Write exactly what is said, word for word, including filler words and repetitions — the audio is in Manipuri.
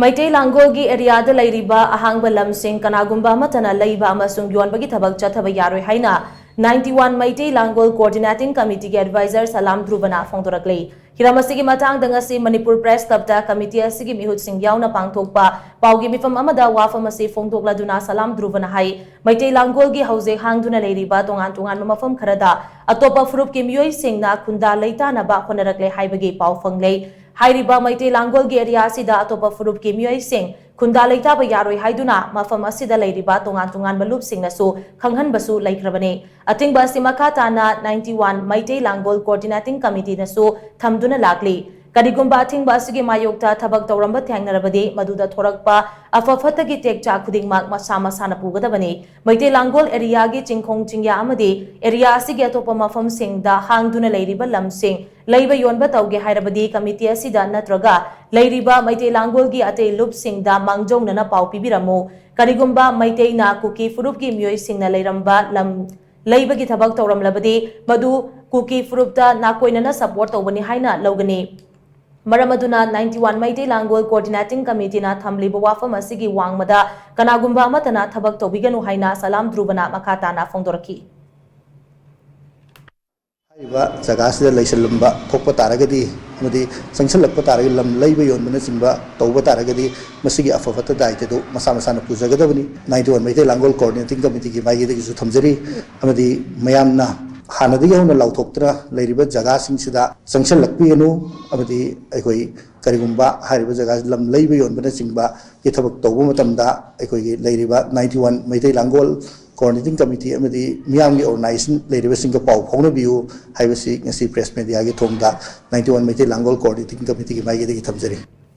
ꯃꯩꯇꯩ ꯂꯥꯡꯒꯣꯜꯒꯤ ꯑꯦꯔꯤꯌꯥꯗ ꯂꯩꯔꯤꯕ ꯑꯍꯥꯡꯕ ꯂꯝꯁꯤꯡ ꯀꯅꯥꯒꯨꯝꯕ ꯑꯃꯠꯇꯅ ꯂꯩꯕ ꯑꯃꯁꯨꯡ ꯌꯣꯟꯕꯒꯤ ꯊꯕꯛ ꯆꯠꯊꯕ ꯌꯥꯔꯣꯏ ꯍꯥꯏꯅ ninety one ꯃꯩꯇꯩ ꯂꯥꯡꯒꯣꯜ Coordinating Committeeꯒꯤ advisor ꯁꯂꯥꯝ ꯙ꯭ꯔꯨꯕꯅ ꯐꯣꯡꯗꯣꯔꯛꯂꯤ꯫ ꯍꯤꯔꯝ ꯑꯁꯤꯒꯤ ꯃꯇꯥꯡꯗ ꯉꯁꯤ ꯃꯅꯤꯄꯨꯔ Press Clubꯇ committee ꯑꯁꯤꯒꯤ ꯃꯤꯍꯨꯠꯁꯤꯡ ꯌꯥꯎꯅ ꯄꯥꯡꯊꯣꯛꯄ ꯄꯥꯎꯒꯤ ꯃꯤꯐꯝ ꯑꯃꯗ ꯋꯥꯐꯝ ꯑꯁꯤ ꯐꯣꯡꯗꯣꯛꯂꯗꯨꯅ ꯁꯂꯥꯝ ꯙ꯭ꯔꯨꯕꯅ ꯍꯥꯏ, ꯃꯩꯇꯩ ꯂꯥꯡꯒꯣꯜꯒꯤ ꯍꯧꯖꯤꯛ ꯍꯥꯡꯗꯨꯅ ꯂꯩꯔꯤꯕ ꯇꯣꯉꯥꯟ ꯇꯣꯉꯥꯟꯕ ꯃꯐꯝ ꯈꯔꯗ ꯑꯇꯣꯞꯄ ꯐꯨꯔꯨꯞꯀꯤ ꯃꯤꯑꯣꯏꯁꯤꯡꯅ ꯈꯨꯟꯗꯥ ꯂꯩꯇꯥꯅꯕ ꯍꯣꯠꯅꯔꯛꯂꯦ ꯍꯥꯏꯕꯒꯤ ꯄꯥꯎ ꯐꯪꯂꯦ꯫ ꯍꯥꯏꯔꯤꯕ ꯃꯩꯇꯩ ꯂꯥꯡꯒꯣꯜꯒꯤ ꯑꯦꯔꯤꯌꯥ ꯑꯁꯤꯗ ꯑꯇꯣꯞꯄ ꯐꯨꯔꯨꯞꯀꯤ ꯃꯤꯑꯣꯏꯁꯤꯡ ꯈꯨꯟꯗꯥ ꯂꯩꯇꯥꯕ ꯌꯥꯔꯣꯏ ꯍꯥꯏꯗꯨꯅ ꯃꯐꯝ ꯑꯁꯤꯗ ꯂꯩꯔꯤꯕ ꯇꯣꯉꯥꯟ ꯇꯣꯉꯥꯟꯕ ꯂꯨꯞꯁꯤꯡꯅꯁꯨ ꯈꯪꯍꯟꯕꯁꯨ ꯂꯩꯈ꯭ꯔꯕꯅꯤ꯫ ꯑꯊꯤꯡꯕ ꯑꯁꯤ ꯃꯈꯥ ꯇꯥꯅ ninety one ꯃꯩꯇꯩ ꯂꯥꯡꯒꯣꯜ Coordinating Committeeꯅꯁꯨ ꯊꯝꯗꯨꯅ ꯂꯥꯛꯂꯤ꯫ ꯀꯔꯤꯒꯨꯝꯕ ꯑꯊꯤꯡꯕ ꯑꯁꯤꯒꯤ ꯃꯥꯌꯣꯛꯇ ꯊꯕꯛ ꯇꯧꯔꯝꯕ ꯊꯦꯡꯅꯔꯕꯗꯤ, ꯃꯗꯨꯗ ꯊꯣꯔꯛꯄ ꯑꯐ ꯐꯠꯇꯒꯤ ꯇꯦꯛꯆꯥꯛ ꯈꯨꯗꯤꯡꯃꯛ ꯃꯁꯥ ꯃꯁꯥꯅ ꯄꯨꯒꯗꯕꯅꯤ꯫ ꯃꯩꯇꯩ ꯂꯥꯡꯒꯣꯜ ꯑꯦꯔꯤꯌꯥꯒꯤ ꯆꯤꯡꯈꯣꯡ ꯆꯤꯡꯌꯥ ꯑꯃꯗꯤ ꯑꯦꯔꯤꯌꯥ ꯑꯁꯤꯒꯤ ꯑꯇꯣꯞꯄ ꯃꯐꯝꯁꯤꯡꯗ ꯍꯥꯡꯗꯨꯅ ꯂꯩꯔꯤꯕ ꯂꯝꯁꯤꯡ ꯂꯩꯕ ꯌꯣꯟꯕ ꯇꯧꯒꯦ ꯍꯥꯏꯔꯕꯗꯤ, committee ꯑꯁꯤꯗ ꯅꯠꯇ꯭ꯔꯒ ꯂꯩꯔꯤꯕ ꯃꯩꯇꯩ ꯂꯥꯡꯒꯣꯜꯒꯤ ꯑꯇꯩ ꯂꯨꯞꯁꯤꯡꯗ ꯃꯥꯡꯖꯧꯅꯅ ꯄꯥꯎ ꯄꯤꯕꯤꯔꯝꯃꯨ꯫ ꯀꯔꯤꯒꯨꯝꯕ ꯃꯩꯇꯩꯅ ꯀꯨꯀꯤ ꯐꯨꯔꯨꯞꯀꯤ ꯃꯤꯑꯣꯏꯁꯤꯡꯅ ꯂꯩꯔꯝꯕ ꯂꯝ ꯂꯩꯕꯒꯤ ꯊꯕꯛ ꯇꯧꯔꯝꯂꯕꯗꯤ, ꯃꯗꯨ ꯀꯨꯀꯤ ꯐꯨꯔꯨꯞꯇ ꯅꯥꯀꯣꯏꯅꯅ support ꯇꯧꯕꯅꯤ ꯍꯥꯏꯅ ꯂꯧꯒꯅꯤ꯫ ꯃꯔꯝ ꯑꯗꯨꯅ ninety one ꯃꯩꯇꯩ ꯂꯥꯡꯒꯣꯜ Coordinating Committeeꯅ ꯊꯝꯂꯤꯕ ꯋꯥꯐꯝ ꯑꯁꯤꯒꯤ ꯋꯥꯡꯃꯗ ꯀꯅꯥꯒꯨꯝꯕ ꯑꯃꯠꯇꯅ ꯊꯕꯛ ꯇꯧꯕꯤꯒꯅꯨ ꯍꯥꯏꯅ ꯁꯂꯥꯝ ꯙ꯭ꯔꯨꯕꯅ ꯃꯈꯥ ꯇꯥꯅ ꯐꯣꯡꯗꯣꯔꯛꯈꯤ꯫ ꯍꯥꯏꯔꯤꯕ ꯖꯒꯥꯁꯤꯗ ꯂꯩꯁꯤꯜꯂꯝꯕ ꯊꯣꯛꯄ ꯇꯥꯔꯒꯗꯤ ꯑꯃꯗꯤ ꯆꯪꯁꯤꯜꯂꯛꯄ ꯇꯥꯔꯒꯗꯤ, ꯂꯝ ꯂꯩꯕ ꯌꯣꯟꯕꯅꯆꯤꯡꯕ ꯇꯧꯕ ꯇꯥꯔꯒꯗꯤ, ꯃꯁꯤꯒꯤ ꯑꯐ ꯐꯠꯇ ꯗꯥꯏꯇꯗꯨ ꯃꯁꯥ ꯃꯁꯥꯅ ꯄꯨꯖꯒꯗꯕꯅꯤ꯫ ninety one ꯃꯩꯇꯩ ꯂꯥꯡꯒꯣꯜ Coordinating Committeeꯒꯤ ꯃꯥꯏꯀꯩꯗꯒꯤꯁꯨ ꯊꯝꯖꯔꯤ꯫ ꯑꯃꯗꯤ ꯃꯌꯥꯝꯅ ꯍꯥꯟꯅꯗꯒꯤ ꯍꯧꯅ ꯂꯥꯎꯊꯣꯛꯇꯨꯅ ꯂꯩꯔꯤꯕ ꯖꯒꯥꯁꯤꯡꯁꯤꯗ ꯆꯪꯁꯤꯜꯂꯛꯄꯤꯒꯅꯨ꯫ ꯑꯃꯗꯤ ꯑꯩꯈꯣꯏ ꯀꯔꯤꯒꯨꯝꯕ ꯍꯥꯏꯔꯤꯕ ꯖꯒꯥ ꯂꯝ ꯂꯩꯕ ꯌꯣꯟꯕꯅꯆꯤꯡꯕꯒꯤ ꯊꯕꯛ ꯇꯧꯕ ꯃꯇꯝꯗ, ꯑꯩꯈꯣꯏꯒꯤ ꯂꯩꯔꯤꯕ ninety one ꯃꯩꯇꯩ ꯂꯥꯡꯒꯣꯜ Coordinating Committee ꯑꯃꯗꯤ ꯃꯤꯌꯥꯝꯒꯤ organization ꯂꯩꯔꯤꯕꯁꯤꯡꯒ ꯄꯥꯎ ꯐꯥꯎꯅꯕꯤꯌꯨ ꯍꯥꯏꯕꯁꯤ ꯉꯁꯤ press mediaꯒꯤ ꯊꯣꯡꯗ ninety one ꯃꯩꯇꯩ ꯂꯥꯡꯒꯣꯜ Coordinating Committeeꯒꯤ ꯃꯥꯏꯀꯩꯗꯒꯤ ꯊꯝꯖꯔꯤ꯫